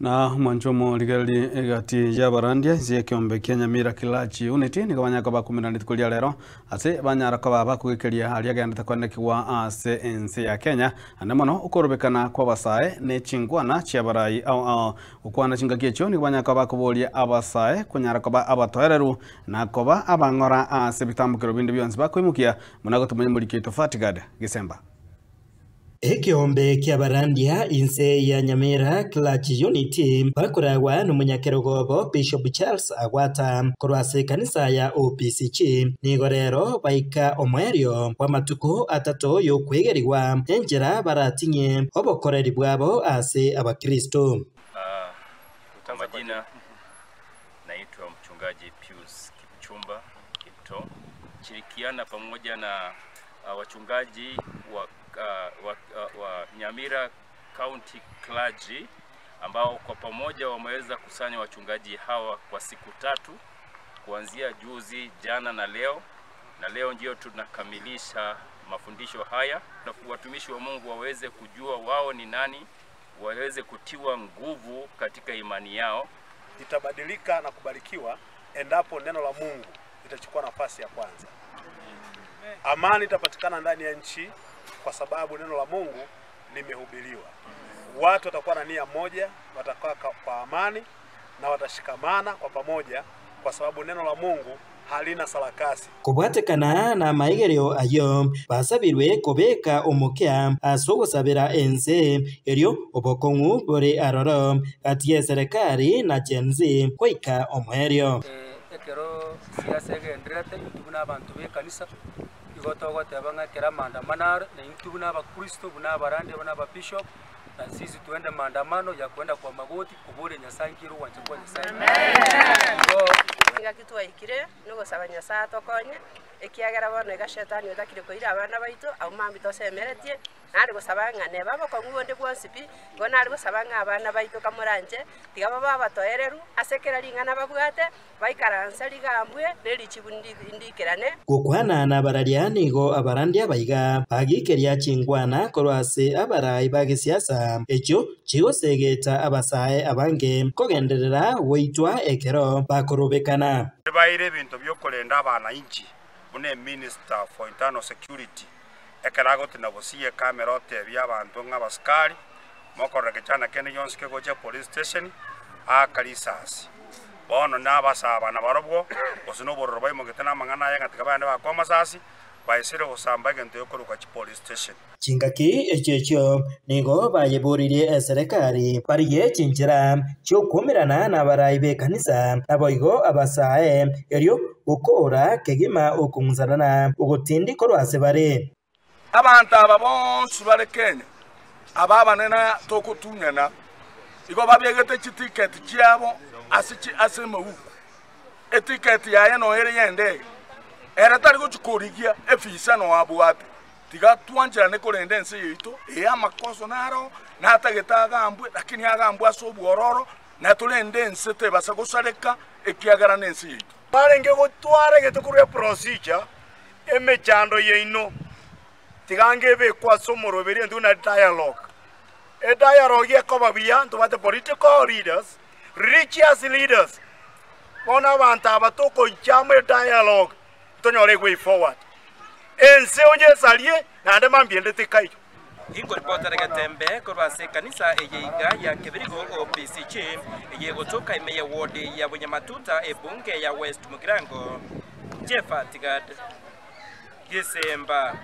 Na omwancho omorigereria egati y'abarandia inse y'ekeombe kia Nyamira Clergy Unity nigo banyare koba bakumerana rituko ria rero ase banyara koba bakogekeria aria agenderete koenekigwa ase ense ya Kenya ande mono okorobekana kw'abasae ne chinkwana chi'abarai ao ao. Gokwana chingaki echio nigo banyare koba bakoboria abasae konyara koba abatoereru na koba abang'ora ase ebitambokero binde bionsi bakoimokia buna gotomanya omoriki oito Fatigad Gisemba. Ekeombe ki'abarandia inse ya Nyamira Clergy Unity bakoragwa nomonyakerogo obo Bishop Charles Agwata korwa ase ekanisa ya OPCG nigo rero baika omoerio bw'amatuko atato y'okwegerigwa enchera barating'ie obokoreri bwabo ase abakristo. Kwa majina naitwa mchungaji Pius Kipchumba Kiptoo, shirikiana pamoja na wachungaji wa, uh, wa, uh, wa Nyamira County Clergy ambao kwa pamoja wameweza kusanya wachungaji hawa kwa siku tatu kuanzia juzi, jana na leo, na leo ndio tunakamilisha mafundisho haya, na watumishi wa Mungu waweze kujua wao ni nani, waweze kutiwa nguvu katika imani yao. Itabadilika na kubarikiwa endapo neno la Mungu litachukua nafasi ya kwanza. Amani itapatikana ndani ya nchi kwa sababu neno la Mungu limehubiriwa. Watu watakuwa na nia moja, watakaa kwa amani na watashikamana kwa pamoja kwa sababu neno la Mungu halina sarakasi. Kobwatekana namaigerio ayio, basabirwe kobeka omokia ase ogosabera ense erio obokong'u bore aroro gati y'eserekari na Gen Z goika omoerio. Ekero siasa egendererete, intwe buna abanto b'ekanisa, igo togoteba ng'a ekero amaandamano are, na intwe buna abakristo, buna abarandia, buna ababishop, na sisi twende maandamano ya kwenda kwa magoti koboria Nyasaye nki ere ogwancha kwa Nyasaye. Igo. Engaki twaikire nogosaba Nyasae atokonye, ekiagera bono iga Shetani otakire koira abana baito, abwo mambia tosemeretie, nare gosaba ng'a neba abokong'u bonde bwonsi pi, igo nare gosaba ng'a abana baito kamoranche, tiga babe abatoereru ase kera ring'ana babwate, baikaranse rigambwe, ne richibu ndikerane. Gokwana nabararia nigo abarandia abaiga bagikeria chinkwana korwa ase abarai ba gesiasa, echio chigosegeta abasae abange kogenderera goitwa ekero bakorobekana. Baire ebinto bi'okorenda abanainchi, buna eminister for internal security, ekero agotina bosio ekamera otebia abanto ng'a abasikari mokorora kechana kende gionsi kegocha police station aaka risasi. Bono nabasaba nabarobwo, gose nobororo baimogete namang'ana aya ng'a tiga bagende baakwe amasasi, baisire gosamba egento gekorokwa chipolice station. Chingaki echio echio nigo bayeboririe eserekari barigie chinchera chi'okwoomerana nabarai b'ekanisa, naboigo abasae, erio gokoora kegima okong'usanana ogotindi korwa ase bare. Abanto aba bonsi bare Kenya, aba abanene togotunyana, igo babegete chitiketi chiabo ase ase emeuko. Etiketi yaye noyo ere y'endege, ere tari gochia korigia efisa noyo abwate. Tiga twancherane korenda ense yaito, ee amakoso naro, natagete agambwe, lakini agambwe ase obwororo, na torende ense tebasa gosareka, ekiagera nense yaito. Barenge gotwara egento korwa eprocedure, emechando yaino, tiga ange ebekwe ase omoroberi intwe buna dialogue. Edialogue ekoba buya, ntobwate political leaders, religious leaders, bono abanto aba tokoicha amo edialogue, tonyore eway forward. Ense onye esarie, naende mambia ende tekaiyo. Inkoripotera getembe korwa ase ekanisa eye iga ya Kebirigo OPCG, eye egotoka ime ye ward ya Bunyamatuta ebunge ya West Mugirango. Jephat Gad, Gisemba.